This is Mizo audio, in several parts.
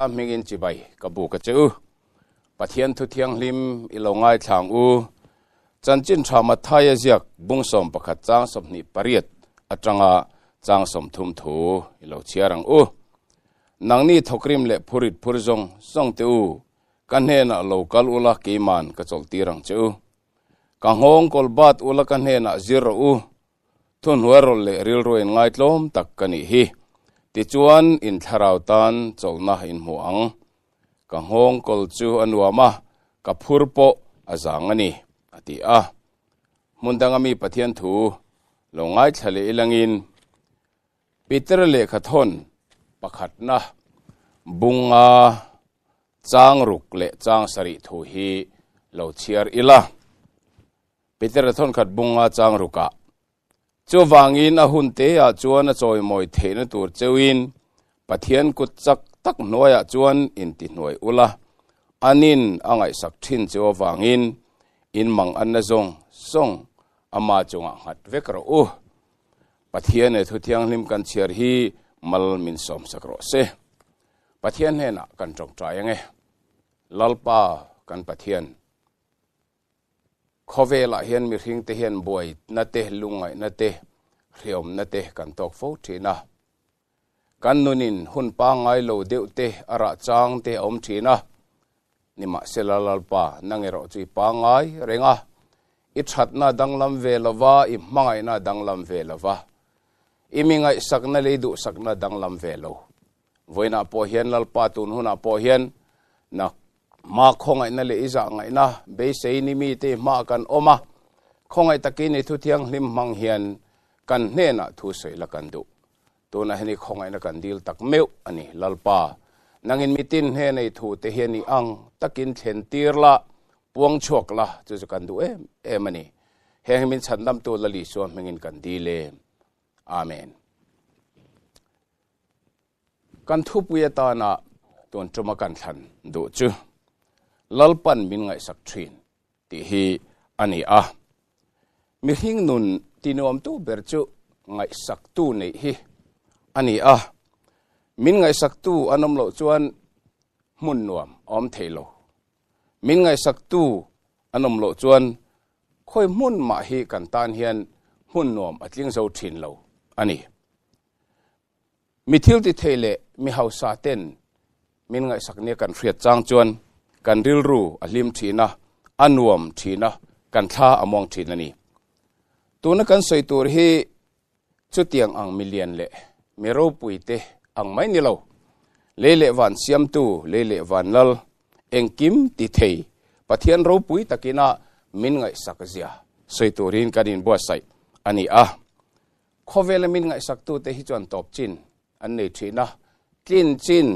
Krista hmingin chibai ka buk a che u. Pathian thu thianghlim i lo ngaithlang u. Chanchin tha Matthaia ziak bung 11 chang 28 atanga chang 30 thu i lo chhiar ang u. Nangni thawkrim leh phurit phur zawng zawng te u, ka hnenah lo kal ula keiman ka chawlhtir ang che u. Ka nghawng kawl bat ula ka hnenah zir rawh u, Thuhnuai rawlh leh rilru in ngaitlawm tak ka nih hi. Tichuan, in thlarau tan chawlhna in hmu ang. Ka nghawng kawl chu a nuam a, ka phur pawh a zang a ni, a ti a. Hmun danga mi Pathian thu lo ngaithla leh ilangin Peter lehkha thawn pakhatna bunga chang ruk leh chang sarih thu hi lo chhiar ila. Peter a thawnkhat bunga chang rukah, Chuvangin a hun teah chuan a chawimawi theihna tur cheuhin Pathian kut chak tak hnuaiah chuan intihnuai ula, anin a ngaihsak thin cheu avangin in mang anna zawng zawng ama chungah nghat vek rawh u. Pathian e thu thianghlim kan chhiar hi mal min sawmsak rawh se. Pathian hnenah kan tawngtai ange. Lalpa kan Pathian. Khawvelah hian mihringte hian buaina te, lungngaihna te, hreawmna te kan tawk fo thin a. Kan nunin hun pangngai lo deuh te, a rah chang te a awm thin a. Nimahsela Lalpa, nang erawh chu i pangngai reng a, i thatna danglam ve lova, i hmangaihna danglam ve lova, i mi ngaihsakna leh i duhsakna danglam ve lo. Vawiinah pawh hian Lalpa tun hunah pawh hian na Ma khawngaihna leh i zahngaihna beisei ni mite i hmaah kan awm a, khawngaih takin i thu thianghlim hmang hian kan hnenah thu sawi la kan duh. Tunah hian i khawngaihna kan dil tak meuh a ni, Lalpa. Nangin mitin hnena i thu te hian i ang takin thlen tir la, puang chhuak la, chu chu kan duh em em a ni. Heng hi min chhandamtu Lal Isua hmingin kan dil e. Amen. Kan thupui atana tun tuma kan thlan duh chu Lalpan min ngaihsak thin tih hi a ni a. Mihring nun tinuamtu ber chu ngaihsaktu neih hi a ni a. Min ngaihsaktu an awm loh chuan hmun nuam a awm thei lo. Min ngaihsaktu an awm loh chuan khawi hmun mah hi kan tan hian hmun nuam a tling zo thin lo a ni. Mi thil ti thei leh mi hausa ten min ngaihsak nia kan hriat chang chuan kan rilru a hlim thin a, a nuam thin a, kan thla a muang thin a ni. Tuna kan sawi tur hi chutiang ang milian leh mi ropui te ang mai ni lo, lei leh van siamtu, lei leh van lal, engkim ti thei Pathian ropui takina min ngaihsak zia sawi turin kan inbuatsaih a ni a. Khawvela min ngaihsaktute hi chuan tawp chin an nei thin a, tlin chin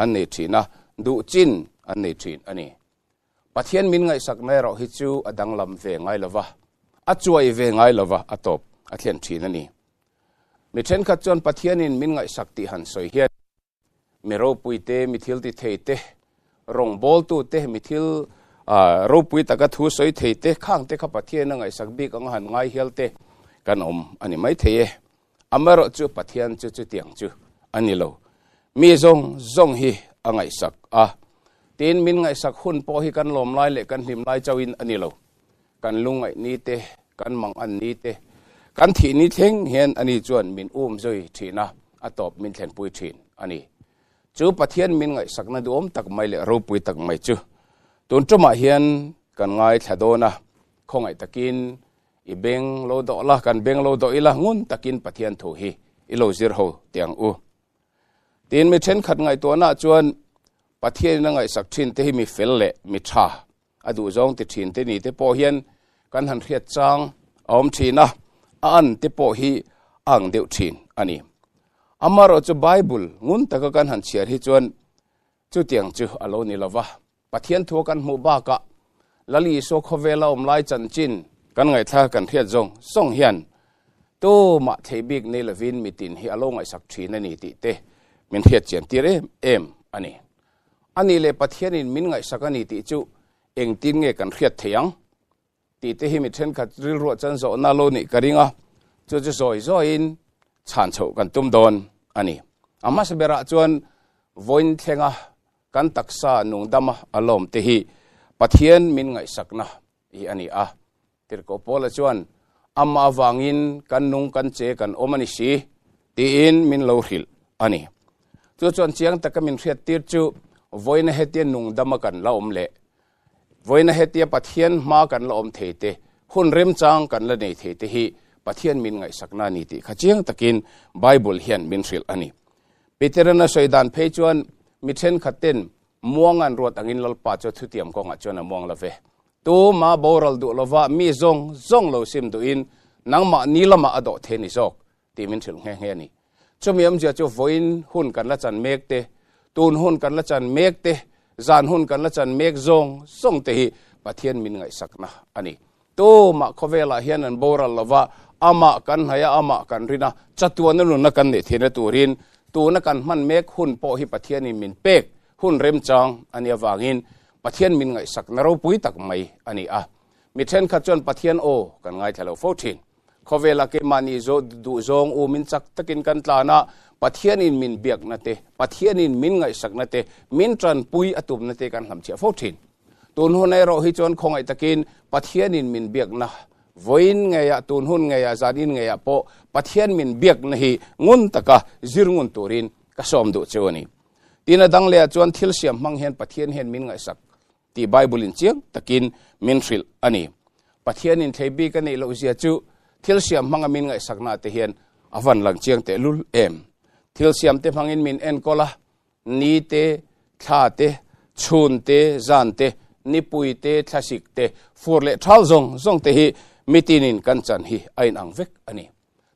an nei thin a, duh chin an nei thin a ni. Pathian min ngaihsakna erawh hi chu a danglam ve ngai lo va, a chuai ve ngai lo va, a tawp a thlen thin a ni. Mi thenkhat chuan Pathianin min ngaihsak tih han sawi hian, Mi ropuite, mi thil ti theite, rawngbawltute, mi thil ropui taka thu sawi theite, khangte kha Pathian a ngaihsak bik anga han ngai hialte kan awm a ni maithei e. Amaherawh chu Pathian chu chutiang chu a ni lo. Mi zawng zawng hi a ngaihsak a. Tin, min ngaihsak hun pawh hi kan lawm lai leh kan hlim lai chauhin a ni lo. Kan lungngaih ni te, kan mang an ni te, kan thih ni thleng hian ani chuan min um zui thin a, a tawp min thlenpui thin a ni. Chu Pathian min ngaihsakna duhawm tak mai leh ropui tak mai chu tun tumah hian kan ngaithla dawn a, khawngaih takin i beng lo dawh la, kan beng lo dawh ila ngun takin Pathian thu hi i lo zir ho teh ang u. Tin, mi thenkhat ngaihtuahnaah chuan Pathianin a ngaihsak thin te hi mi fel leh mi tha A duhzawng ti thin te ni te pawh hian kan han hriat chang a awm thin a, a an te pawh hi a ang deuh thin a ni. Amaherawh chu Bible ngun taka kan han chhiar hi chuan chutiang chu a lo ni lo va, Pathian thua kan hmuh bakah Lal Isua khawvela awm lai chanchin kan ngaihthlak kan hriat zawng zawng hian tumah thei bik nei lovin mitin hi a lo ngaihsak thin a ni tih te min hriat chian tir em em a ni. A nih leh Pathianin min ngaihsak a ni tih chu engtin nge kan hriat thei ang? Tih te hi mi thenkhat rilruah chuan zawhna lo nih ka ring a, chu chu zawi zawiin chhan chhoh kan tum dawn a ni. A hmasa berah chuan vawiin thlenga. kan taksa nungdama a lawm te hi Pathian min ngaihsakna hi a ni a. Tirhkoh Paula chuan, Amah avangin kan nung kan che kan awm a ni si, tiin min lo hrilh a ni. Chu chuan chiang taka min hriattir chu vawiina hetia nungdama kan la awm leh vawiina hetia Pathian hma kan la awm thei te, hun remchang kan la nei thei te hi Pathian min ngaihsakna a ni tih kha chiang takin Bible hian min hrilh a ni. Peterana sawi dan phei chuan mi thenkhat ten muang an ruat angin Lalpa chu thutiam kawngah chuan a muang lo ve. Tuma boral duh lova mi zawng zawng lo sim duhin nangmah ni lamah a dawh thei ni zawk tih min hrilh nghe nghe a ni. Chumi awmzia chu vawiin hun kan la chan mek te, tun hun kan la chan mek te, zan hun kan la chan mek zawng zawng te hi Pathian min ngaihsakna a ni. Tumah khawvelah hian an boral lova, amah kan hnaih a, amah kan rin a, chatuana nunna kan neih theihna turin tuna kan hman mek hun pawh hi Pathianin min pek hun remchang a nih avangin Pathian min ngaihsakna ropui tak mai a ni a. Mi thenkhat chuan Pathian aw kan ngaithla lo fo thin. Khawvela keimahni duh zawng umin chak takin kan tlan a, Pathianin min biakna te, Pathianin min ngaihsakna te, min tanpui a tumna te kan hlamchhiah fo thin. Tun hun erawh hi chuan khawngaih takin Pathianin min biakna, vawiin ngeiah, tun hun ngeiah, zanin ngeiah pawh Pathian min biakna hi ngun taka zir ngun turin ka sawm duh chu a ni. Tin a dang lehah chuan thil siam hmang hian Pathian hian min ngaihsak tih Bible in chiang takin min hrilh a ni. Pathian in thlei bik a neih loh zia chu thil siam hmanga min ngaihsakna te hian a van lang chiang teh lul em. Thil siam te hmangin min enkawl a, ni te, thla te, chhun te, zan te, nipui te, thlasik te, fur leh thal zawng zawng te hi mitinin kan chan hi a inang vek a ni.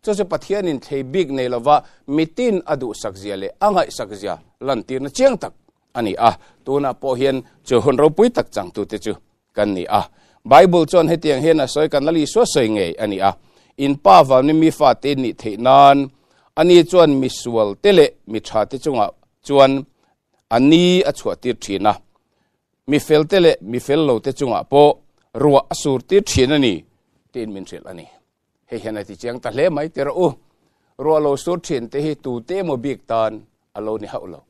Chu chu Pathianin thlei bik nei lova mitin a duhsak zia leh a ngaihsak zia lantirna chiang tak a ni a. Tunah pawh hian chu hun ropui tak changtute chu kan ni a. Bible chuan hetiang hian a sawi kan Lal Isua sawi ngei a ni a. In pa vangin mi fate in nih theih nan ani chuan mi sualte leh mi thate chungah chuan a ni a chhuahtir thin a. Mi felte leh mi fel lote chungah pawh ruah a surtir thin a ni tiin min hrilh a ni. Hei hian a ti chiang ta hle mai tirh u. Ruah lo sur thin te hi tute emaw bik tan a lo ni hauh lo.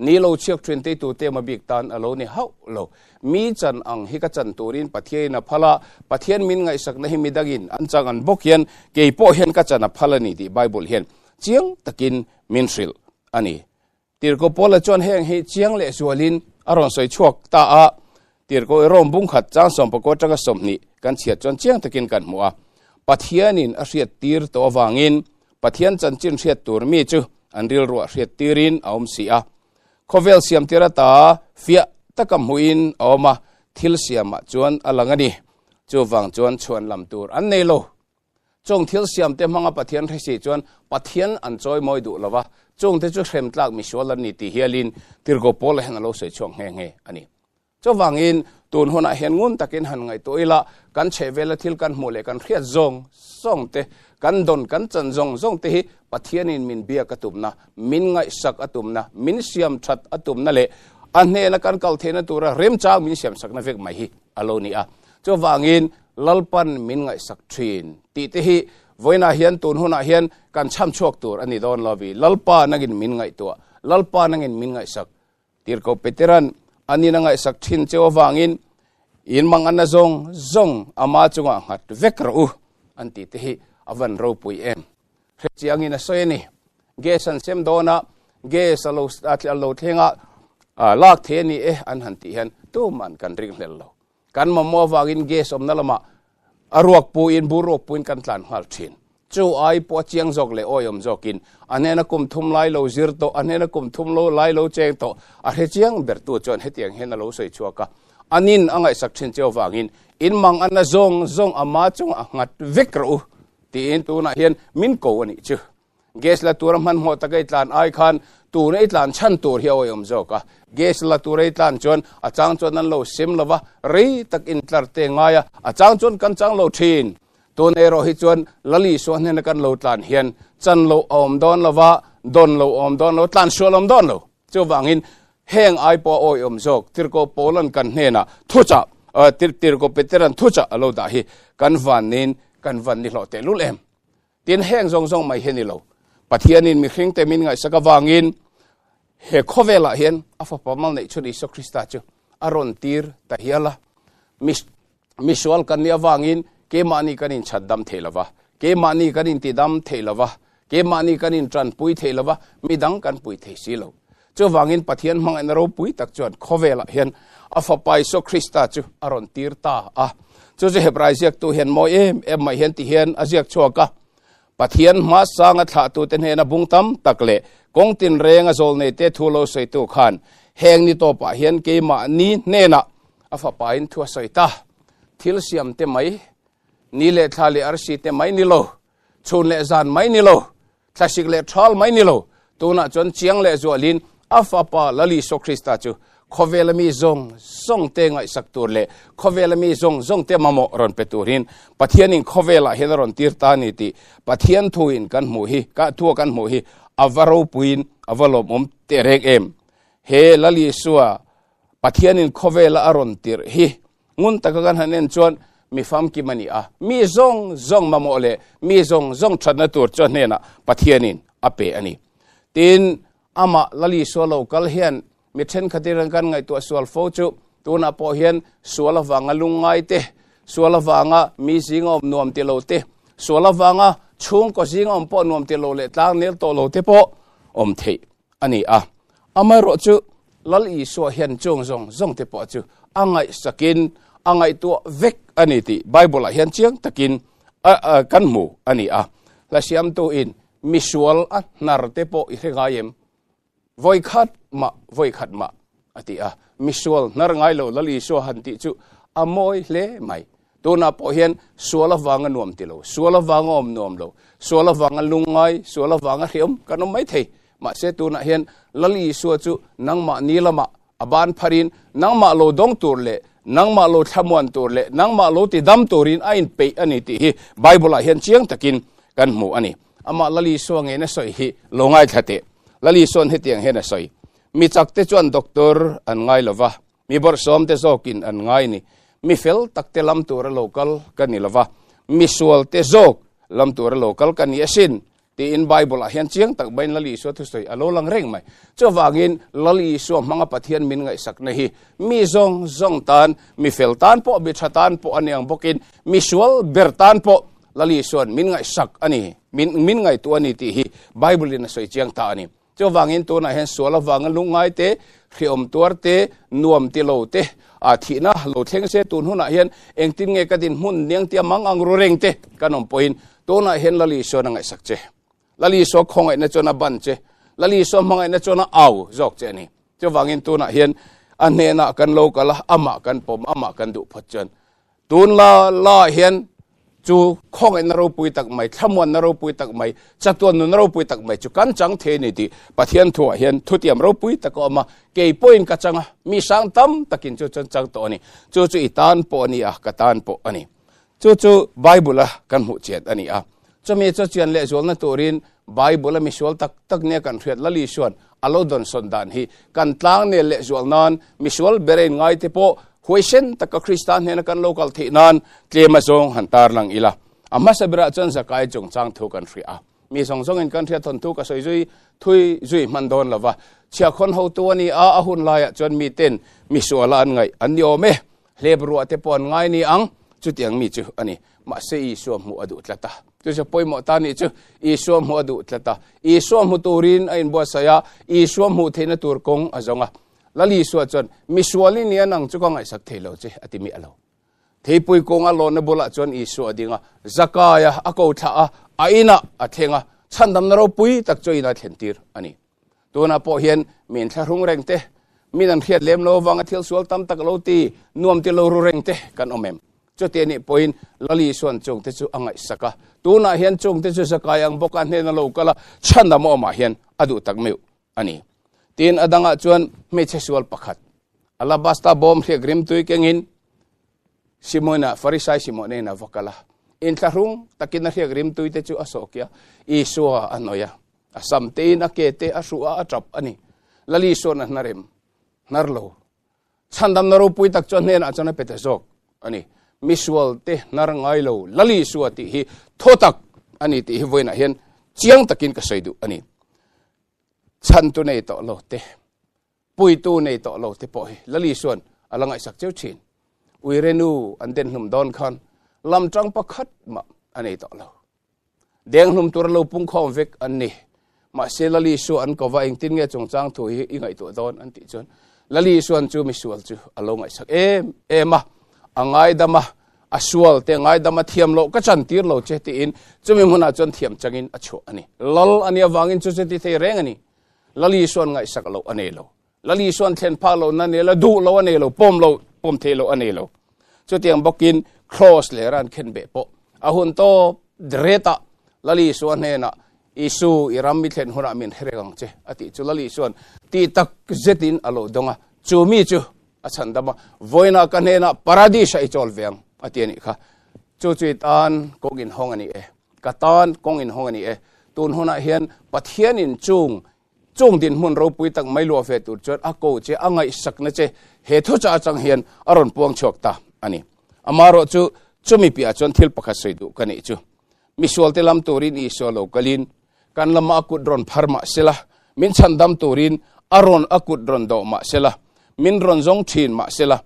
Ni lo chhiak thin te hi tute emaw bik tan a lo ni hauh lo. Mi chan ang hi ka chan turin Pathiain a phal a, Pathian min ngaihsakna hi midangin an chang an bawk hian kei pawh hian ka chan a phal a ni tih Bible hian chiang takin min hrilh a ni. Tirhkoh Paula chuan heng hi chiang leh zualin a rawn sawi chhuak ta a, Tirhkoh i Rom bungkhat chang sawmpakaw atanga 20 kan chhiat chuan chiang takin kan hmu a. Pathianin a hriat tir tawh avangin Pathian chanchin hriat tur mi chu an rilruah hriat tirin a awm si a. Khawvel siam tir ata fiah taka hmuhin a awm a, thil siamah chuan a lang a ni. Chuvang chuan chhuan lam tur an nei lo. Chung thil siamte hmanga Pathian hre si chuan Pathian an chawi mawi duh lo va, chungte chu hrem tlak misual an ni tih hialin Tirhkoh Paula hian a lo sawi chhuak nghe nghe a ni. Chuvangin tun hunah hian ngun takin han ngaihtuah ila, kan chhehvela thil kan hmuh leh kan hriat zawng zawng te, kan dawn kan chan zawng zawng te hi Pathianin min biak a tumna, min ngaihsak a tumna, min siam that a tumna leh a hnena kan kal theihna tura remchang min siamsakna vek mai hi a lo ni a. Chuvangin Lalpan min ngaihsak thin tih te hi vawiinah hian tun hunah hian kan chham chhuak tur a ni dawn lo vi. Lalpa nangin min ngaihtuah, Lalpa nangin min ngaihsak. Tirhkoh Peteran anin a ngaihsak thin cheu avangin in mang anna zawng zawng ama chungah nghat vek rawh u an tih te hi a van ropui em. Hrechiangin a sawi a ni. Gas an sem dawn a, gas a lo a lo thleng a, lak thei a ni e an han tih hian tuman kan ringhlel lo. Kan mamawh avangin gas awmna lamah a ruak puin, bur ruak puin kan tlan nghal thin. Chu ai pawh a chiang zawk leh awiawm zawkin a hnena kum thum lai lo zir tawh, a hnena kum thum lo lai lo cheng tawh, a hre chiang bertu chuan hetiang hian a lo sawi chhuak a. Anin a ngaihsak thin che avangin in mang a na zawng zawng ama chungah a nghat vek rawh u tiin tunah hian min ko a nih chu. Gas la tura hmanhmawh taka i tlan ai khan tuna i tlan chhan tur hi a awihawm zawk a. Gas la tura i tlan chuan a chang chuan an lo sem lo va, rei tak intlar te ngai a, a chang chuan kan chang lo thin. Tun erawh hi chuan Lali suah hnena kan lo tlan hian chan loh a awm dawn lo va, dawn loh a awm dawn lo, tlan sual a awm dawn lo. Chuvangin heng ai pawh a awihawm zawk, Tirhkoh Paulan kan hnenah thuchah, Tirhkoh Peteran thuchah a lo dah hi kan vanin kan van ni hlawh tehlul em? Tin heng zawng zawng mai hi a ni lo. Pathianin mihringte min ngaihsak avangin He khawvelah hian a fapa mal neih chhun Isua Krista chu a rawn tir ta hial a. Misual kan nih avangin keimahni kan inchhat dam thei lo va, keimahni kan intidam thei lo va, keimahni kan intanpui thei lo va, midang kan pui thei si lo. Chuvangin Pathian hmangaihna ropui tak chuan khawvelah hian a fapa Isua Krista chu a rawn tir ta a. Chu chu Hebrai ziaktu hian mawi em em mai hian ti hian a ziak chhuak a, Pathian hmasanga thlahtute hnena bung tam tak leh kawng tinrenga zawlneite thu lo sawitu khan heng ni tawpah hian keimahni hnenah a fapain thu a sawi ta. Thil siamte mai, ni leh thla leh arsi te mai ni lo, chhun leh zan mai ni lo, thlasik leh thal mai ni lo, tunah chuan chiang leh zualin a fapa Lal Isua Krista chu Khawvela mi zawng zawng te ngaihsak tur leh khawvela mi zawng zawng te mamawh rawn pe turin Pathianin khawvelah hian a rawn tir ta a ni tih Pathian thuin kan hmuh hi, ka thua kan hmuh hi a va ropuiin a va lawmawm teh reng em. He Lal Isua Pathianin khawvela a rawn tirh hi ngun taka kan han en chuan mi famkim a ni a, mi zawng zawng mamawh leh mi zawng zawng thatna tur chu a hnenah Pathianin a pe a ni. Tin, amah Lal Isua lo kal hian Mi thenkhatin kan ngaihtuah sual fo chu tunah pawh hian sual avanga lungngai te, sual avanga mi zinga awm nuam ti lo te, sual avanga chhungkaw zinga awm pawh nuam ti lo leh tlang nel tawh lo te pawh awm theih a ni a. Amaherawh chu Lal Isua hian chung zawng zawng te pawh chu a ngaihsakin a ngaihtuah vek a ni tih Bible-ah hian chiang takin kan hmu a ni a. Hla siamtuin misual a hnar te pawh i hre ngai em? Vawikhat mah, vawikhat mah, a ti a. Misual hnar ngai lo Lal Isua han tih chu a mawi hle mai. Tunah pawh hian sual avanga nuam ti lo, sual avanga awm nuam lo, sual avanga lungngai, sual avanga hriam kan awm mai thei. Mahse tunah hian Lal Isua chu nangmah ni lamah a ban pharin nangmah lo dawng tur leh nangmah lo thlamuan tur leh nangmah lo ti dam turin a inpeih a ni tih hi Bible-ah hian chiang takin kan hmu a ni. Amah Lal Isua ngei na sawi hi lo ngaithla teh. Lal Isua'n hetiang hian a sawi, Mi chakte chuan doctor an ngai lo va, mi bawrhsawmte zawkin an ngai ni. Mi fel takte lam tura lo kal ka ni lo va, mi sualte zawk lam tura lo kal ka ni asin, tiin Bible-ah hian chiang tak maiin Lal Isua thusawi a lo lang reng mai. Chuvangin Lal Isua hmanga Pathian min ngaihsakna hi mi zawng zawng tan, mi fel tan pawh, mi tha tan pawh a ni ang bawkin mi sual ber tan pawh Lal Isua'n min ngaihsak a ni, min min ngaihtuah a ni tih hi Bible-in a sawi chiang ta a ni. Chuvangin tunah hian sual avanga lungngai te, hriawm tuar te, nuam ti lo te, a thihna lo thleng se tun hunah hian engtin nge ka dinhmun niang tia mang ang ru reng te kan awm pawhin tunah hian Lal Isua'n a ngaihsak che. Lal Isua khawngaihna chuan a ban che. Lal Isua hmangaihna chuan a au zawk che a ni. Chuvangin tunah hian a hnenah kan lo kal a, amah kan pawm, amah kan duh phawt chuan Tun la la hian chu khawngaihna ropui tak mai, thlamuanna ropui tak mai, chatuan nunna ropui tak mai chu kan chang thei a ni tih Pathian thuah hian thutiam ropui tak a awm a, kei pawhin ka chang a, mi sang tam takin chu chuan chang tawh a ni. Chu chu i tan pawh a ni a, ka tan pawh a ni. Chu chu Bible-a kan hmuh chian a ni a. Chumi chu chian lehzualna turin Bible-a misual tak tak nia kan hriat Lal Isua'n a lo dawnsawn dan hi kan tlang nel lehzual nan misual ber a inngaite pawh huaisen taka Krista hnena kan lo kal theih nan tlem a zawng han tarlang ila. A hmasa berah chuan Zakai chungchang thu kan hria a. Mi zawng zawngin kan hriat thawn thu ka sawi zui thui zui hman dawn lo va. Chhiahkhawn hotu a ni a, a hun laiah chuan miten misuala an ngaih an ni awm e. Hlep ruah te pawh an ngai ni ang, chutiang mi chu a ni. Mahse Isua hmuh a duh tlat a. Chu chu pawimawh ta nih chu, Isua hmuh a duh tlat a. Isua hmu turin a inbuatsaih a, Isua hmuh theihna tur kawng a zawng a. Lal Isua chuan, Misual i nia nang chu ka ngaihsak thei lo che, a ti miah lo. Theipui kawng a lawnna bulah chuan Isua a ding a, Zakaia a ko thlah a, a inah a thleng a, chhandamna ropui tak chu a inah a thlentir a ni. Tunah pawh hian mi inthlahrung reng te, min an hriat lem lo avanga thil sual tam tak lo ti, nuam ti lo ru reng te kan awm em? Chuti anih pawhin Lal Isua'n chungte chu a ngaihsak a, tunah hian chungte chu zakai ang bawka hnena lo kal a, chhandam a awmah hian a duh tak meuh a ni. Tin, a dangah chuan hmeichhe sual pakhat, alabasta bawm hriak rimtui kengin Simona, Farisai Simona in a va kal a, inthlahrung takin a hriak rimtui te chu a sawhkiah a, Isua a nawih a. A sam tein a ke te a hruh a, a tap a ni. Lali sawn a hnarem, hnar lo. Chhandamna ropui tak chu a hnenah chuan a pe ta zawk a ni. Misual te hnar ngai lo Lali Isua tih hi thaw tak a ni tih hi vawiinah hian chiang takin ka sawi duh a ni. Chhantu nei tawh lo te, puitu nei tawh lo te pawh hi Lali chuan a la ngaihsak cheu thin. Uirenu an den hlum dawn khan lamtang pakhat mah a nei tawh lo. Deng hlum tura lo pungkhawm vek an ni. Mahse Lali chu an ko va, engtin nge chungchang thu hi i ngaihtuah dawn an tih chuan Lali chuan chu misual chu a lo ngaihsak em em a, a ngaidam a, a sual te ngaidam a thiam loh ka chan tir lo che tiin chumi hmunah chuan thiam changin a chhuah a ni. Lal a nih avangin chu chu ti thei reng a ni. Lali chuan ngaihsak loh a nei lo. Lali chuan thlen phak lohna a nei lo, duh loh a nei lo, pawm lo, pawm theih loh a nei lo. Chutiang bawkin Kraws leh ran khenbeh pawh a hun tawp retah Lali Isua hnenah Isu, i ram i thlen hunah min hre reng ang che a tih chu Lali chuan ti tak zetin a lo dawng a, chu mi chu a chhan dam a, vawiinah ka hnenah Paradis-ah i chawl ve ang a ti a nih kha. Chu chu i tan kawng inhawng a ni e, ka tan kawng inhawng a ni e. Tun hunah hian Pathianin chung Chung dinhmun ropui tak mai luah ve tur chuan a ko che, a ngaihsakna che he thuchah atang hian a rawn puang chhuak ta a ni. Amaherawh chu, chumi piahah chuan thil pakhat sawi duh ka nih chu. Misualte lam turin Isua lo kalin kan lamah a kut rawn phar mah sela, min chhandam turin a rawn a kut rawn dawh mah sela, min rawn zawng thin mah sela,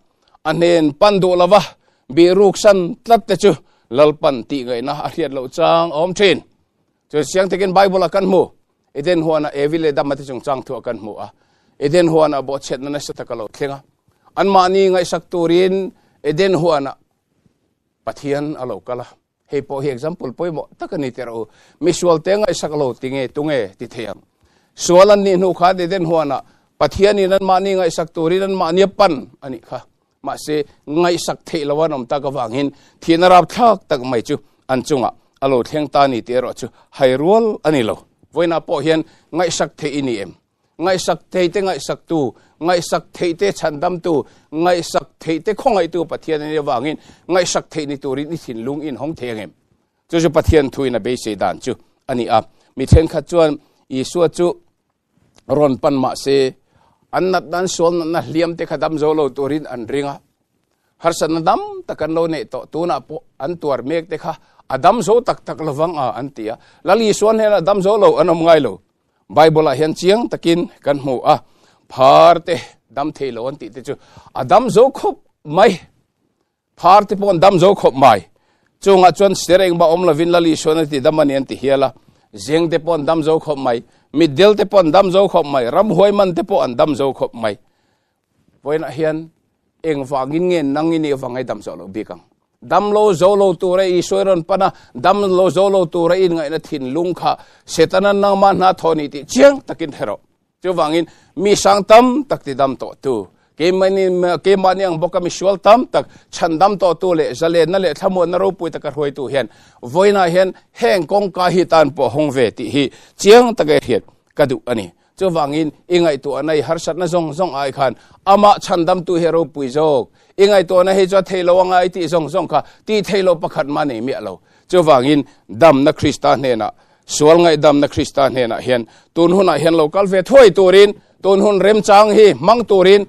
a hnen pan duh lova bihruksan tlat te chu Lalpan tih ngaihna a hriat loh chang a awm thin. Chu siang takin Bible-ah kan hmu. Eden huana Evi leh Adama te chungchang thuah kan hmu a. Eden huana bawhchhiatna nasa tak a lo thleng a. Anmahni ngaihsak turin Eden huana Pathian a lo kal a. Hei pawh hi example pawimawh tak a ni teh rawh u. Misualte ngaihsak lo ti nge tunge ti thei ang. Sual an nih hnu khan Eden huana Pathianin anmahni ngaihsak turin anmahni a pan a nih kha. Mahse, ngaihsak theih lo an awm tak avangin thihna rapthlak tak mai chu an chungah a lo thleng ta a ni tih erawh chu hai rual a ni lo. Vawiinah pawh hian ngaihsak theih i ni em? Ngaihsak theite ngaihsaktu, ngaihsak theihte chhandamtu, ngaihsak theihte khawngaihtu Pathian a nih avangin ngaihsak theih ni turin i thinlung i inhawng thei ang em? Chu chu Pathian thuin a beisei dan chu a ni a. Mi thenkhat chuan Isua chu rawn pan mah se an nat dan sual natna hliam te kha dam zo lo turin an ring a, harsatna dam tak an lo neih tawh tunah pawh an tuar mek te kha a dam zo tak tak lovang a an ti a. Lal Isua hnenah dam zo lo an awm ngai lo. Bible ah hian chiang takin kan hmu a, phar te dam thei lo an tih te chu a dam zo khawp mai. Phar te pawh an dam zo khawp mai. Chungah chuan ser engmah awm lovin Lal Isuan a ti dam a ni an ti hial a. Zeng te pawh an dam zo khawp mai. Mitdel te pawh an dam zo khawp mai. Ramhuai man te pawh an dam zo khawp mai. Vawiinah hian engvangin nge nang i nih avang i dam zawh loh bik ang? Dam lo zo lo tura Isua i rawn pan a, dam lo zo lo tura i inngaihna thinlung kha Setana nangmah hna thaw ni tih chiang takin hre rawh. Chuvangin mi sang tam tak ti dam tawhtu, keimahni keimahni ang bawka misual tam tak chhandam tawhtu leh zalenna leh thlamuanna ropui taka hruaitu hian vawiinah hian heng kawngka hi tan pawh hawng ve tih hi chiang taka i hriat ka duh a ni. Chuvangin i ngaihtuahna i harsatna zawng zawng ai khan amah chhandamtu hi a ropui zawk. I ngaihtuahna hi chu a thei lo anga i tih zawng zawng kha tih thei lo pakhat mah nei miah lo. Chuvangin damna Krista hnenah Sual ngaihdamna Krista hnenah hian tun hunah hian lo kal ve thuai turin, tun hun remchang hi hmang turin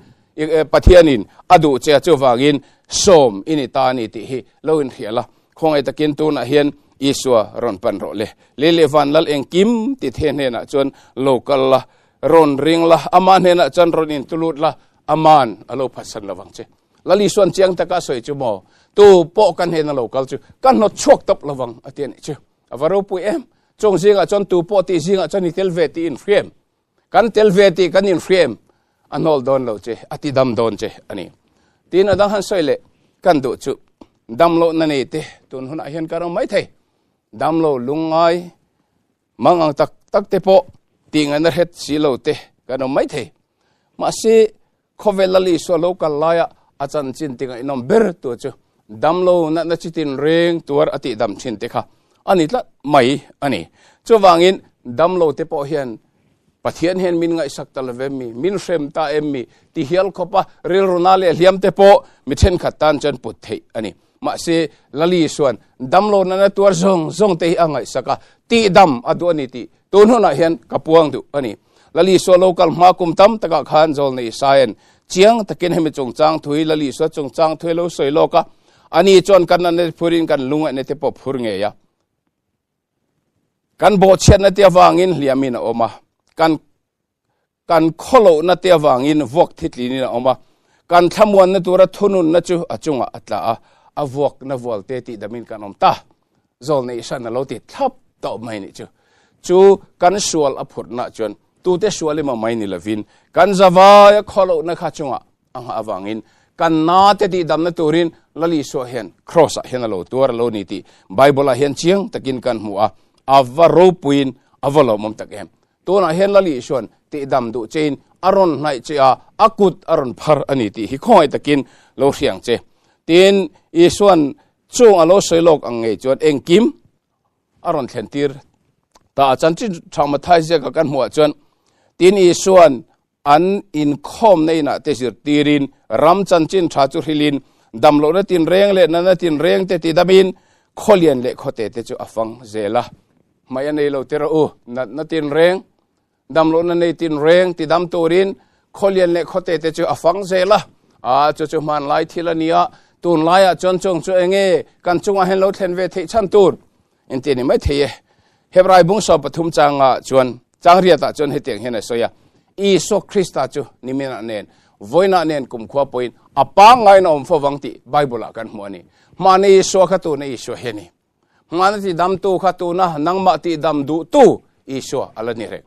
Pathianin a duh che a, chuvangin sawm i ni ta a ni tih hi lo inhria la. Khawngaih takin tunah hian Isua rawn pan rawh le. Lei leh van lal engkim ti the hnenah chuan lo kal la, rawn ring la, ama hnenah chuan rawn intulut la, aman a lo phatsan lovang che. Lal Isuan chiang taka a sawi chu maw, tu pawh ka hnena lo kal chu ka hnawt chhuak tawp lovang a ti a nih chu. A va ropui em! Chung zingah chuan tu pawh tih zingah chuan i tel ve tih inhriam. Kan tel ve tih kan inhriam a hnawl dawn lo che, a ti dam dawn che a ni. Tiin a dang han sawi leh kan duh chu dam lohna nei te tun hunah hian ka ram mai thei. Dam lo lungngai mang ang tak tak te pawh tih ngaihna hret si lo te kan awm mai thei. Mahse Khawvel Lal Isua lo kal laia a chanchin ti ngaihnawm ber tu chu damlo natna chitin reng tuar a tihdam thin te kha a ni tlat mai a ni. Chuvangin damlo te pawh hian Pathian hian min ngaihsak ta lo em mi, min hrem ta em mi ti hial khawpa rilru na leh hliam te pawh mi thenkhat tan chuan put theih a ni. Mahse Lal Isuan damlo natna tuar zawng zawng te hi a ngaihsak a, tihdam a duh a ni tih tun hunah hian ka puang duh a ni. Lal Isua lo kal hma kum tam takah khan Zawlnei Isaia'n chiang takin hemi chungchang thu hi Lal Isua chungchang thu hi lo sawi lawk a, ani chuan kan natna te phurin kan lungaihna te pawh phur ngei a. Kan bawhchhiatna te avangin hliamin a awm a, kan. Kan khawlohna te avangin vuak thitlinin a awm a, kan thlamuanna tura thununna chu a chungah a tla a, a vuakna vualte tihdamin kan awm ta. Zawlneih hran a lo ti thlap tawh mai nih chu. Chu kan sual a phurhna chuan tute sual emaw mai ni lovin kan zavaia khawlohna kha chungah a nghah avangin kan na te tihdamna turin Lal Isua hian Kraws ah hian a lo tuar a lo ni tih Bible ah hian chiang takin kan hmu a, a va ropuiin a va lawmawm tak em. Tunah hian Lal Isuan tihdam duh chein a rawn hnaih che a, a kut a rawn phar a ni tih hi khawngaih takin lo hriang che. Tin, Isuan chung a lo sawi lawk ang ngei chuan engkim a rawn thlen tir ta a. Chanchin Tha Mathai ziaka kan hmuhah chuan, Tin, Isuan an inkhawmna inah te zirtirin ram chanchin tha chu hrilhin damlohna tinreng leh natna tinreng te tidamin khawlian leh khawte te chu a fang zel a. Hmai a nei lo tir a u, natna tinreng, damlohna nei tinreng tidam turin khawlian leh khawte te chu a fang zel a. A, chu chu hmanlai thil a nia, tunlaiah chuan chung chu enge kan chungah hian lo thlen ve theih chhan tur Engtin ni mai thei e. Hebrai bung 13 changa chuan changriatah chuan hetiang hian a sawi a, Isua Krista chu niminah nen, vawiinah nen kumkhua pawhin a pangngain a awm fo vang tih Bible-ah kan hmu a ni. Hmana Isua kha tuna Isua hi a ni. Hmana tidamtu kha tuna nangmah tihdam duhtu Isua a la ni reng.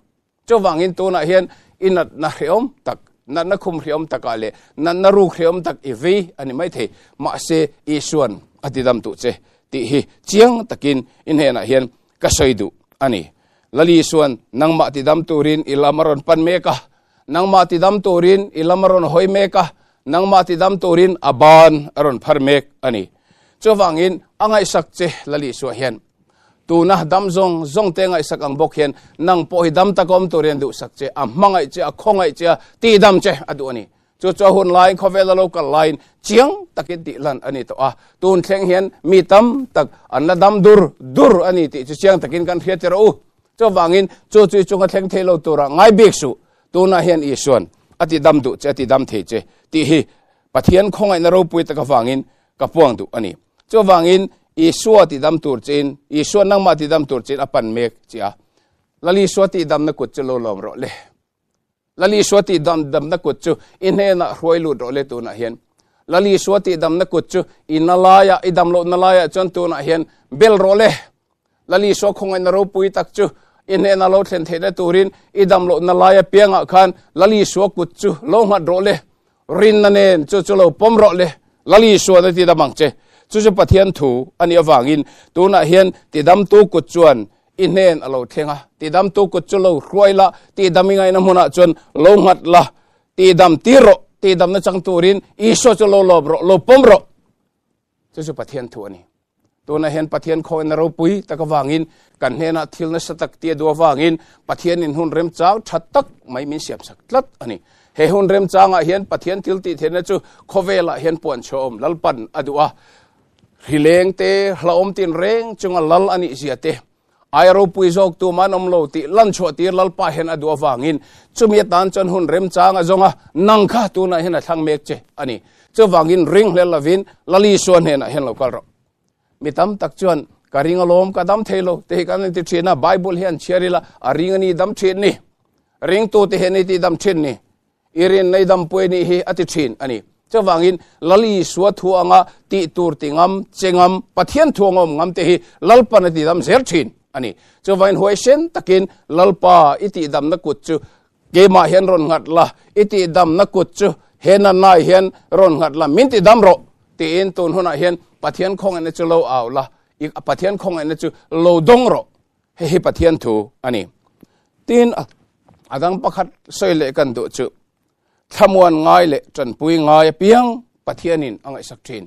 Chuvangin tunah hian i natna hreawm tak, natna khum hreawm takah leh natna ruk hreawm tak i vei a ni maithei. Mahse, Isuan a tidam duh che tih hi chiang takin i hnenah hian ka sawi duh a ni. Lal Isuan nangmah tidam turin i lam a rawn pan mek a, nangmah tidam turin i lam a rawn hawi mek a, nangmah tidam turin a ban a rawn phar mek a ni. Chuvangin a ngaihsak che Lal Isua hian. Tuna dam zawng zawng te ngaihsak ang bawk hian nang pawh hi dam taka awm tur hian duhsak che, a hmangaih che, a khawngaih che a, tihdam che a duh a ni. Chu chu a hun laiin khawvela lo kal laiin chiang takin tihlan a ni tawh a, tun thleng hian mi tam tak an la dam dur dur a ni tih chu chiang takin kan hria tir rawh u. Chuvangin chu chu i chunga thleng thei lo tura ngai bik suh, tunah hian Isuan a tidam duh che, a tidam thei che tih hi Pathian khawngaihna ropui tak avangin ka puang duh a ni. Chuvangin Isua tidam tur chein, Isua nangmah tidam tur chein a pan mek che a. Lal Isua tihdamna kut chu lo lawm rawh le. Lal Isua tihdamna kut chu i hnenah hruai lut rawh le tunah hian. Lal Isua tihdamna kut chu i na laiah, i dam lohna laiah chuan tunah hian bel rawh le. Lal Isua khawngaihna ropui tak chu i hnena lo thlen theihna turin i dam lohna lai apiangah khan Lal Isua kut chu lo nghat rawh le. Rinna nen chu chu lo pawm rawh le. Lal Isua na tidam ang che. Chu chu Pathian thu a nih avangin tunah hian tidamtu kut chuan i hnen a lo thleng a. Tidamtu kut chu lo hruai la, tihdam i ngaihna hmunah chuan lo nghat la, tihdam tir rawh, tihdamna chang turin Isua chu lo lawm rawh, lo pawm rawh. Chu chu Pathian thu a ni. Tunah hian Pathian khawina ropui tak avangin kan hnenah thil nasa tak tia duh avangin Pathianin hun remchang tha tak mai min siamsak tlat a ni. He hun remchangah hian Pathian thil tih theihna chu khawvelah hian puanchhuah awm Lalpan a duh a. Hrileng te, hlauhawm tinreng chunga lal a nih zia te, Ai ropui zawk tu man awm lo tih lan chhuah tir Lalpa hian a duh avangin chumi atan chuan hun remchang a zawng a, nang kha tunah hian a thlang mek che a ni. Chuvangin ring hlel lovin Lal Isua hnenah hian lo kal rawh. Mi tam tak chuan ka ring alawm ka dam thei lo te hi kan inti thin a, Bible hian chhiar ila a ring a ni dam thin ni, ringtute hian i tih dam thin ni. I rin nei dampui nih hi a ti thin a ni. Chuvangin Lal Isua thu anga tih tur ti ngam, che ngam, Pathian thu anga awm ngam te hi Lalpan a ti dam zel thin a ni. Chuvangin huaisen takin Lalpa i tihdamna kut chu keimah hian rawn nghat la, i tihdamna kut chu he nanai hian rawn nghat la, min ti dam rawh tiin tun hunah hian Pathian khawngaihna chu lo au la, i Pathian khawngaihna chu lo dawng rawh. Hei hi Pathian thu a ni. Tin, a dang pakhat sawi leh kan duh chu thlamuan ngai leh tanpui ngai apiang Pathianin a ngaihsak thin.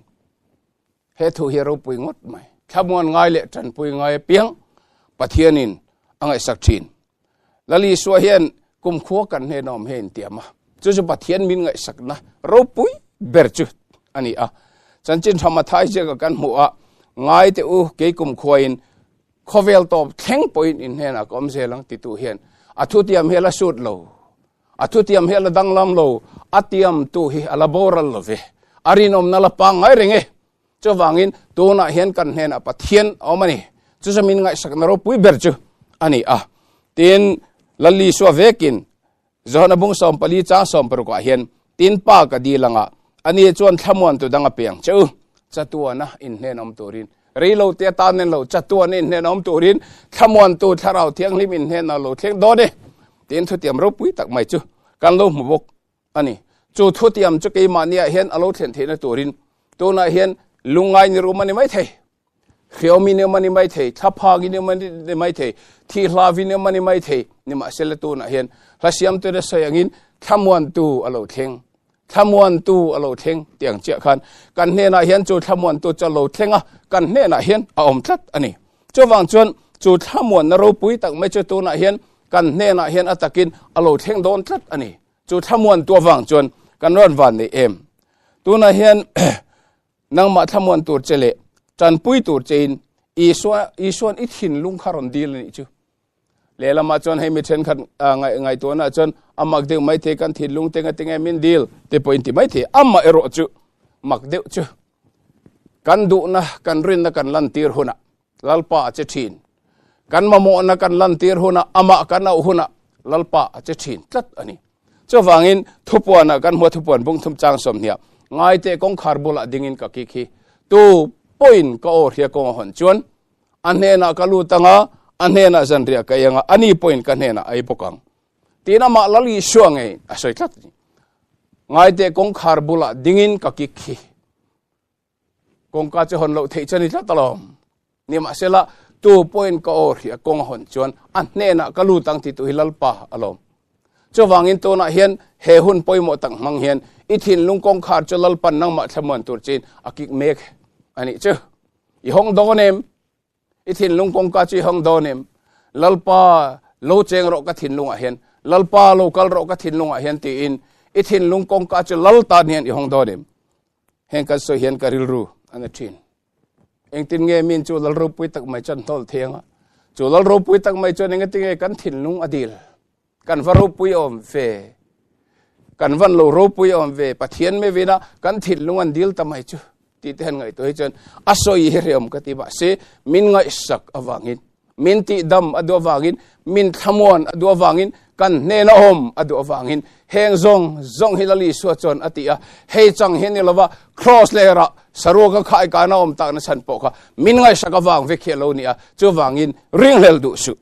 He thu hi a ropui ngawt mai. Thlamuan ngai leh tanpui ngai apiang Pathianin a ngaihsak thin. Lal Isua hian kumkhua kan hnen awm hi a intiam a. Chu chu Pathian min ngaihsakna ropui ber chu a ni a. Chanchin tha Mathai ziaka kan hmuh a, ngai teh u kei kumkhuain Khawvel tawp thleng pawhin in hnenah ka awm zel ang titu hian a thutiam hi a la sut lo, a thutiam hi a la danglam lo, a tiamtu hi a la boral lo ve, a rinawmna la pangngai reng e. Chuvangin tunah hian kan hnenah Pathian a awm a ni. Chu chu min ngaihsakna ropui ber chu a ni a. Tin, Lal Isua vekin. Johana bung 14 chang 16 ah hian tin pa ka dil anga ani chuan thlamuan tu dang a pe ang che u chatuana in hnen awm turin reilo te atan nen lo chatuan in hnen awm turin thlamuan tu thlarau thianghlim in hnen a lo thleng dawn e tin thutiam ropui tak mai chu kan lo hmu bawk ani chu thutiam chu keimahniah hian a lo thlen theihna turin tunah hian lungngai ni rum ani mai thei Hriawmin awm a ni mai thei, thlaphangin awm a ni mai thei, thihhlavin awm a ni mai thei. Nimahsela tunah hian hla siamtute sawi angin thlamuantu a lo thleng, thlamuantu a lo thleng tih ang chiah khan kan hnenah hian chu thlamuantu chu a lo thleng a, kan hnenah hian a awm tlat a ni. Chuvang chuan chu thlamuanna ropui tak mai chu tunah hian kan hnenah hian a takin a lo thleng dawn tlat a ni. Chu thlamuantu avang chuan kan rawn van nei em? Tunah hian Nangmah thlamuan tur che leh tanpui tur chein Isua Isuan i thinlung kha rawn dil a nih chu. Lehlamah chuan hei mi thenkhat ngaihtuahna chuan a mak deuh mai thei kan thinlung te ngatinge min dil te pawh in ti mai thei. Amah erawh chu mak deuh chu kan duhna kan rinna kan lantir hunah Lalpa a che thin. Kan mamawhna kan lantir hunah amah kan auh hunah Lalpa a che thin tlat a ni. Chuvangin thupuanah kan hmua thupuan bung thum chang 20 ngaite kawngkhar bulah dingin ka kik hi tu pawhin ka aw hria kawng a hawn chuan a hnenah ka lut anga a hnenah zanriah ka ei anga ani pawhin ka hnenah a ei bawk ang tiin amah Lal Isua ngei a sawi tlat a ni. Ngaite kawngkhar bulah dingin ka kik hi Kawngka chu hawn loh theih chu a ni tlat alawm. Nimahsela, tu pawhin ka aw hria kawng a hawn chuan a hnenah ka lut ang ti tu hi Lalpa alawm. Chuvangin tunah hian he hun pawimawh tak hmang hian i thinlung kawngkhar chu Lalpan nangmah thlamuan tur chiin a kik mek a nih chu. I hawng dawn em? I thinlung kawngka chu i hawng dawn em? Lalpa lo cheng rawh ka thinlungah hian, Lalpa lo kal rawh ka thinlungah hian tiin i thinlung kawngka chu Lal tan hian i hawng dawn em? Heng kan sawi hian ka rilru a na thin. Engtin nge min chu lal ropui tak mai chuan hnawl thei anga? Chu lal ropui tak mai chuan engatin nge kan thinlung a dil? Kan va ropui awm ve. Kan van lo ropui awm ve. Pathian me vina kan thinlung an dil ta mai chu. Ti te han ngaihtuah hi chuan a sawi hi hreawm ka ti mahse min ngaihsak avangin Min tihdam a duh avangin, min thlamuan a duh avangin, kan hnena awm a duh avangin, heng zawng zawng hi Lal Isua chuan a ti a. Hei chang hi a ni lova, Kraws lerah saruaka khaikana awm takna chhan pawh kha min ngaihsak avang vek hi a lo ni a, chuvangin ringhlel duh suh.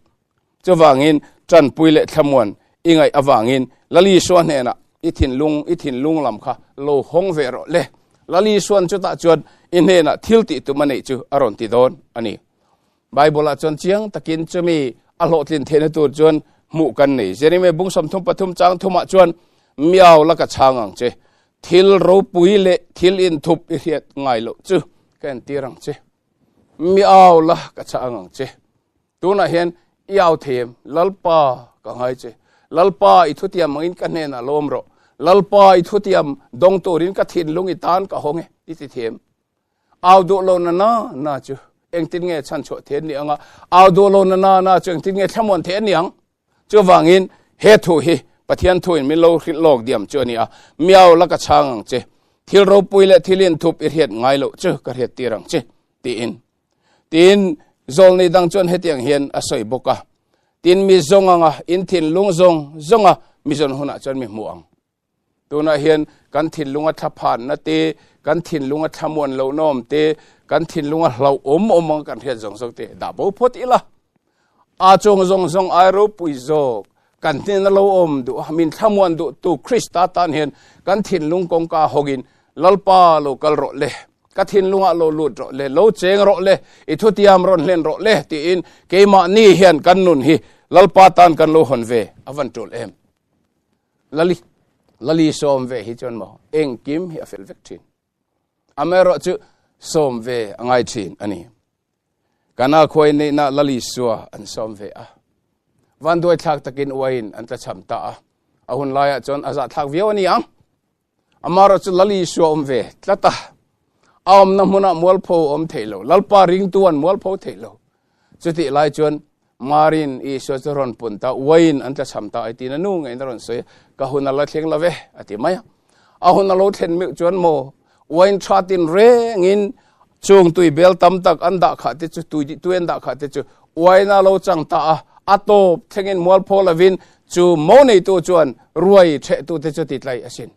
Chuvangin tanpui leh thlamuan i ngaih avangin Lal Isua hnenah i thinlung, i thinlung lam kha lo hawng ve rawh le. Lal Isuan chutah chuan i hnenah thil tih tum a neih chu a rawn ti dawn a ni. Bible ah chuan chiang takin chumi a hlawhtlin theihna tur chuan hmuh kan nei. Jeremiah bung 33 chang thumah chuan miau la ka chhang ang che. Thil ropui leh thil inthup i hriat ngai loh chu ka entir ang che. Miau la ka chhang ang che. Tunah hian i au thei em? Lalpa ka ngai che. Lalpa i thutiam angin ka hnenah lawm rawh. Lalpa i thutiam dawng turin ka thinlung i tan ka hawng e i ti thei em? Au duh lo na na na chu engtin nge chhan chhuah thei an ni anga, au duh lo na na na chu engtin nge thlamuan thei an ni ang? Chuvangin he thu hi Pathian thuin min lo hrilh lawk diam chu a ni a, miau la ka chhang ang che, thil ropui leh thil inthup i hriat ngai loh chu ka hriat tir ang che, tiin. Tin, zawlnei dang chuan hetiang hian a sawi bawk a, Tin, mi zawng anga in thinlung zawng zawnga mi zawn hunah chuan mi hmu ang. Tunah hian kan thinlunga thlaphanna te, kan thinlunga thlamuan lohna awm te, kan thinlunga hlauhawm awm ang kan hriat zawng zawng te dah bo phawt ila. A chung zawng zawng ai ropui zawk kan hnena lo awm duh a, min thlamuan duh tu Krista tan hian kan thinlung kawngka hawkin Lalpa lo kal rawh le, ka thinlungah lo lut rawh le, lo cheng rawh le, i thutiam rawn hlen rawh le tiin keimahni hian kan nun hi Lalpa tan kan lo hawn ve a van tul em. Lali Lali sawm ve hi chuan maw engkim hi a fel vek thin. Amaherawh chu sawm ve a ngai thin a ni. Kana khuai neihna Lali sua an sawm ve a. Vanduai thlak takin uain an tlachham ta a. A hun laiah chuan a zahthlak viau a ni ang. Amaherawh chu Lali sua awm ve tlat a. A awmna hmunah mualpho awm thei lo. Lalpa ringtu an mualpho thei lo. Chutih lai chuan Marin Isua chu rawn pun ta, uaiin an tlachham ta ai tiin a nu ngeiin a rawn sawi a, ka hun a la thleng lo ve, a ti mai a. A hun a lo thlen meuh chuan maw, uain tha tin rengin chung tui bel tam tak an dah khah te chu, tui tui an dah khah te chu uain a lo chang ta a, a tawp thlengin mualpho lovin Chu mo neitu chuan ruai ṭhehtute chu ti tlai asin.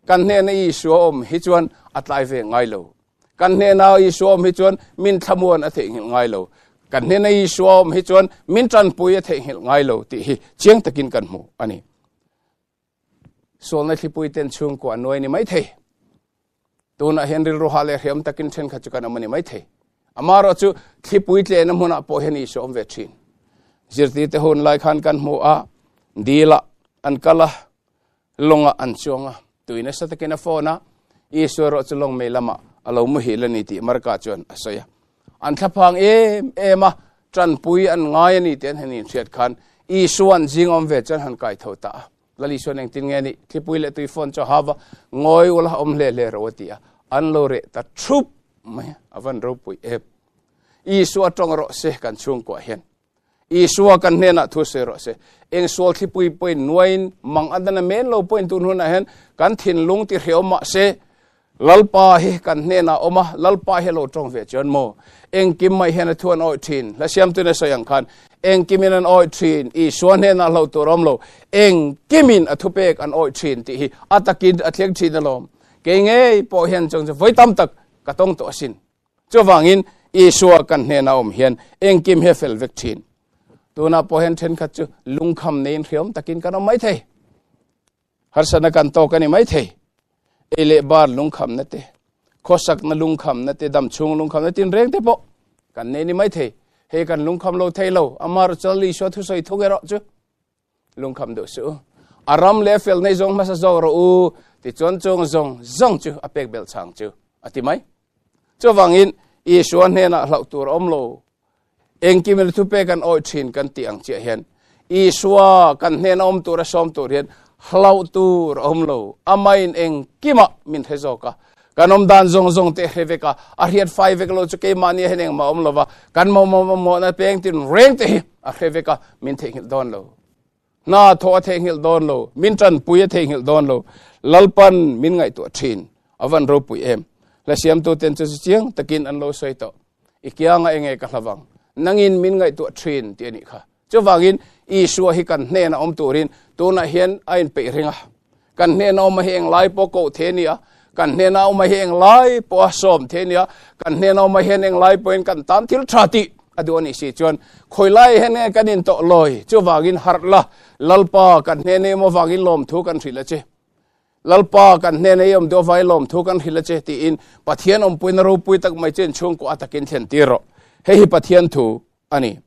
Kan hnena Isua awm hi chuan a tlai ve ngai lo. Kan hnena Isua awm hi chuan min thlamuan a theihnghilh ngai lo. Kan hnena Isua awm hi chuan min ṭanpui a theihnghilh ngai lo tih hi chiang takin kan hmu a ni. Sualna thlipui ten chhungkua an nuai ni mai thei. Tunah hian rilru ha leh hriam takin thenkhat chu kan awm a ni mai thei. Amaherawh chu thlipui tlehna hmunah pawh hian Isua awm ve thin. Zirtirte hun lai khan kan hmu a, dilah an kal a, lawngah an chuang a, tui nasa takin a phone a, Isua erawh chu lawng mei lamah a lo muhil a ni tih Marka chuan a sawi a. An thlaphang em em a, tanpui an ngai a ni tih an han inhriat khan Isua'n zing awm ve chuan han kai tho ta a. Lal Isua'n engtin nge nih? Thlipui leh tui phone chu a hau va, ngawi ula awm hle hle ro a ti a, an lo reh ta thup mai a, a van ropui em. Isua tawng rawh se kan chhungkuah hian. Isua kan hnenah thu sawi rawh se. Eng sual thlipui pawhin nuaiin mang a dan a men lo pawhin tun hunah hian kan thinlung ti hriau mah se Lalpa hi kan hnenah awm a, Lalpa hi a lo tawng ve chuan maw? Engkim mai hian a thu an awih thin. Hla siamtuin a sawi ang khan engkimin an awih thin, Isua hnenah hlauh tur a awm lo, engkimin a thupek an awih thin tih hi a takin a thleng thin alawm. Kei ngei pawh hian chuang chu vawi tam tak ka tawng tawh asin. Chuvangin Isua kan hnenah awm hian engkim hi a fel vek thin. Tunah pawh hian thenkhat chu lungkham neiin hriawm takin kan awm mai thei. Harsatna kan tawk a ni mai thei. Ei leh bar lungkhamna te, khawsakna lungkhamna te, damchhung lungkhamna tinreng te pawh kan nei ni mai thei. Hei kan lungkham lo thei lo, amaherawhchu chuan Isua thusawi thung erawh chu lungkham deuh suh u. A ram leh fel nei zawng hmasa zawk rawh u, tichuan chung zawng zawng chu a pek belh chang chu a ti mai. Chuvangin Isua hnenah hlauh tur a awm lo. Engkim thupek kan awih thin kan tih ang chiah hian Isua kan hnena awm tura sawm tur hian hlauh tur a awm lo. Amahin engkimah min hre zawk a. Kan awm dan zawng zawng te hre vek a, a hriat fai vek lo chu keimahni hian engmah awm lo va, kan mamawhna peng tin reng te hi a hre vek a, min theihnghilh dawn lo. Hna thawh a theihnghilh dawn lo, min tanpui a theihnghilh dawn lo, Lalpan min ngaihtuah thin, a van ropui em. Hla siamtu ten chu chiang takin an lo sawi tawh, i kianga enge ka hlavang, nangin min ngaihtuah thin tih a nih kha. Chuvangin Isua hi kan hnena awm turin tunah hian a inpeih ring a, kan hnena awm hi englai pawh koh the a ni a, kan hnena awm hi englai pawh a sawm the a ni a, kan hnena awm hian englai pawhin kan tan thil tha tih a duh a nih si chuan khawilai hian nge kan intawh lawi chuvangin harh la, Lalpa kan hnena i awm avangin lawmthu kan hrilh a che. Lalpa kan hnena i awm duh avangin lawmthu kan hrilh a che tiin Pathian awmpuina ropui tak mai chu inchhungkaw a takin thlen tir rawh. Hei hi Pathian thu a ni.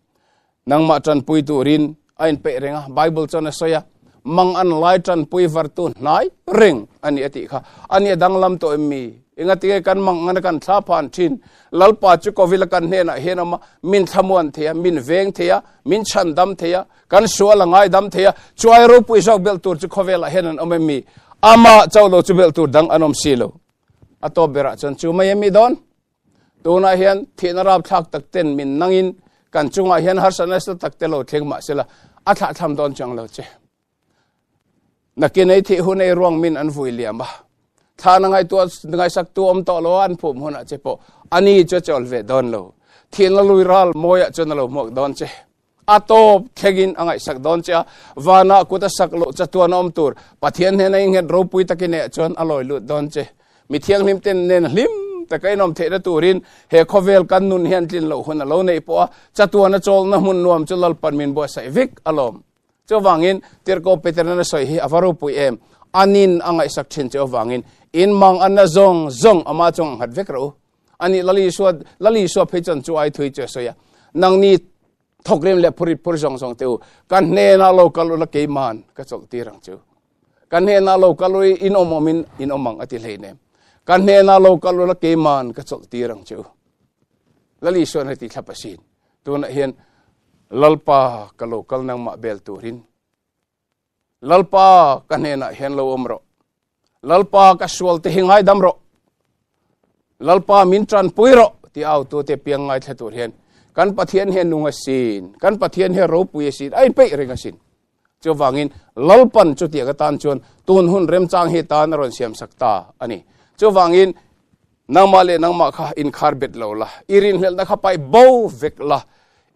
Nangmah tanpui turin a inpeih reng a, Bible chuan a sawi a, mang an lai tanpui vartu hnai reng a ni a tih kha. A ni a danglam tawh em mi? Engati nge kan mang an kan thla phan thin? Lalpa chu Kovila kan hnenah hian awm a, min thlamuan thei a, min veng thei a, min chhandam thei a, kan sual a ngaidam thei a, chuai ropui zawk belh tur chu khawvelah hian an awm em mi? Amah chauh lo chu belh tur dang an awm si lo. A tawp berah chuan chu mai em mi dawn? Tunah hian thihna rapthlak tak ten min nangin kan chungah hian harsatna nasa tak te lo thleng mah sela a thlahthlam dawn chiang lo che. Nakin ei thih hun ei ruang min an vui liam a, thla na ngaihtuah ngaihsak tu awm tawh lo a an phum hunah che pawh ani chu a chawl ve dawn lo. Thihna lui ral mawiah chuan a lo hmuak dawn che. A tawp thlengin a ngaihsak dawn che a, vanah kut a sak loh chatuan a awm tur Pathian hnena i nghet ropui takin eh chuan a lawi lut dawn che. Mi thianghlim ten nen hlim taka inawm theihna turin he khawvel kan nun hian tlin loh hun a lo neih pawh a, chatuan a chawlna hmun nuam chu Lalpan min buatsaih vek alawm. Chuvangin Tirhkoh Peterna sawi hi a va ropui em? Anin a ngaihsak thin che avangin in mang anna zawng zawng ama chuang a nghat vek rawh u. Ani Lal Isua, Lal Isua phei chuan chu ai thui chu a sawi a, Nangni thawkrim leh phurit phur zawng zawng te u, ka hnenah lo kal ula keiman ka chawlh tir ang chu. Ka hnenah lo kal ula in awm awmin in awm ang a ti hleinem. Ka hnenah lo kal ula keiman ka chawlh tir ang chu. Lal Isuan heti thlap asin. Tunah hian Lalpa ka lo kal nangmah bel turin Lalpa ka hnenah hian lo awm rawh. Lalpa ka sual te hi ngaidam rawh. Lalpa min tanpui rawh ti au tu te piang ngaithla tur hian kan Pathian hian nung asin, kan Pathian hian ropui asin, a inpeih reng asin. Chuvangin Lalpan chutiang atan chuan tun hun remchang hi tan a rawn siam sak ta a ni. Chuvangin nangmah leh nangmah kha inkhar bet lo la, i rinhlelhna kha paih bo vek la,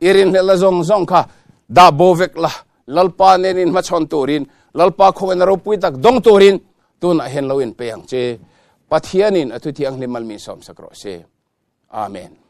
i rinhlelhna zawng zawng kha dah bo vek la. Lalpa nen in hmachhawn turin, Lalpa khawngaihna ropui tak dawng turin tunah hian lo in pe ang che. Pathianin a thu thianghlim mal min sawmsak rawh se. Amen.